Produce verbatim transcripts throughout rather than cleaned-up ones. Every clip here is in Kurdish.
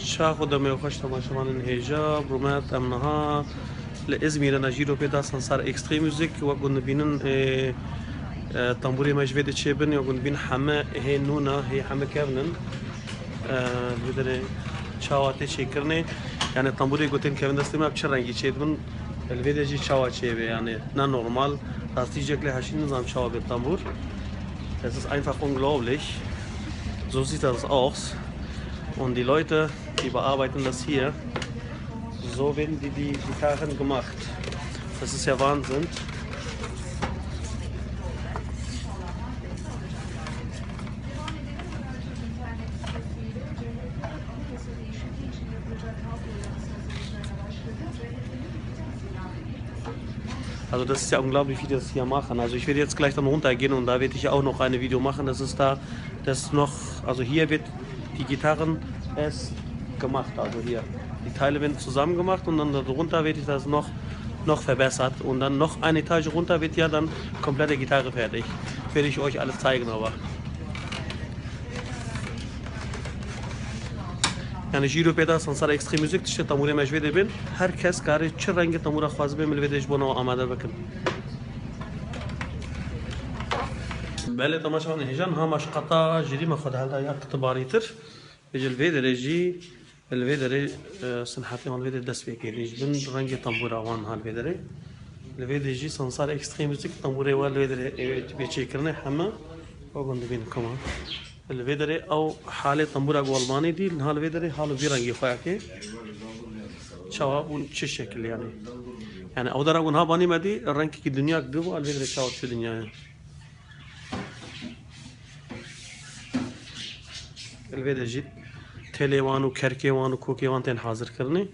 Çax û demê xweş temaşevanên hêja, bi rûmet em niha li Îzmîrê ne jîro pê da Sansar Extreme Music. Wek hûn dibînin, ê, e, tembûrê me ji vê de çêbin, wek hûn dibînin heme hê nû ne, hê heme kevn in. E, li vê derê çawa tê çêkirinê, yani tembûrê ku tên kevin destê me bi çi rengî çêdibin, li vê de jî çawa çêbê, yani ne normal. Rastî jek lê heşîn nizam çawa bê tembûr. Das ist einfach unglaublich. So sieht das aus. Und die Leute, die bearbeiten das hier. So werden die, die Gitarren gemacht. Das ist ja Wahnsinn. Also das ist ja unglaublich, wie die das hier machen. Also ich werde jetzt gleich dann runtergehen und da werde ich auch noch eine Video machen. Das ist da, das noch, also hier wird die Gitarren erst gemacht, also hier. Die Teile werden zusammen gemacht und dann darunter wird das noch, noch verbessert. Und dann noch eine Etage runter wird ja dann komplette Gitarre fertig. Werde ich euch alles zeigen, aber. Yani jîro pê da Sansar Extreme Music tiştê tembûrê me ji vê de bin. Her kes karê çi rengê tembûra xwazibe min li vê de ji bo nawa amade bikin. Belê temaşevan hêjan ha maşqata jîrî me xwe de helda ya kitibarîtir. Vêjî li vê derê jî, li vê derê, e, sinhetê wan li vê derê dest pê kê. Ji bin rengê tembûra wan ha li vê derê. Li vê derê jî Sansar Extreme Music tembûrê wan li vê derê, e, bê çêkirine heme. Wek hûn dibînin koma. Li vê derê ew halê tembûra ku Almanî dî, niha li vê derê hal û vî rengî xwe yekê. Çawa bûn çi şekil yani? Yani ew dera ku niha banî me dî, rengekî dinyak dibû, li vê derê çawa çi dinyayê. Li vê de jî telê wan û kerkê wan û kokê wan tên hazir kirinê.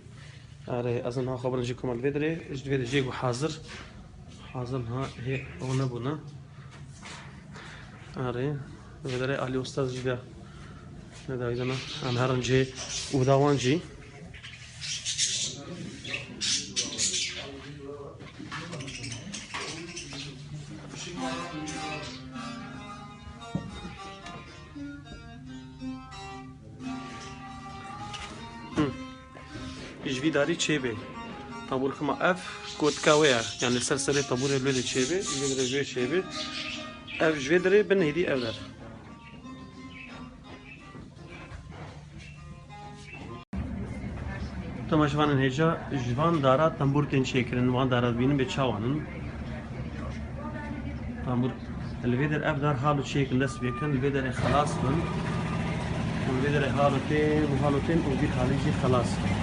Erê, ez niha xwe birin jî koma li vê derê, ji vê de jê ku hazir, hazir niha hê ew nebûne. Erê, li vê derê Alî Ustaz jî de ne dawî de ne. Em herin cihê ûda wan jî. Hı. Ji vî darî çêbê. Tabûr kima ev kotka wê ye. Yani li ser serê tabûrê li vê de çêbê, ji vê dirê ji wê çêbê. Ev ji vê dirê bin hêdî ev der. Temaşevanên hêja, ji van dara tembûr tên çêkirin, van dara dibînin bê çawan in. Tembûr, li vê der ev dar halo çêkin dest pê kin, li vê derê xelas bin. Û li vê derê halo tên û halo tên û vî halî jî xelas bin.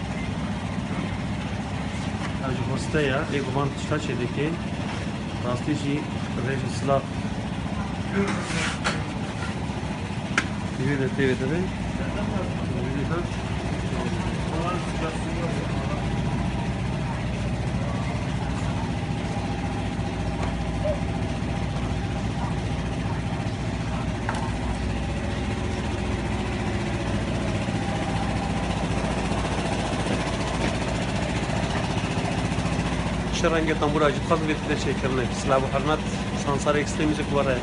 Ev ji hoste ye, ê ku van tişta çêdike. Rastî jî rêj û silav. Divê de tê vê de be. Çi rengê tembûra jî dixwazin vê tê de çêkirine. Silav û hurmet, Sansar Extreme Music were.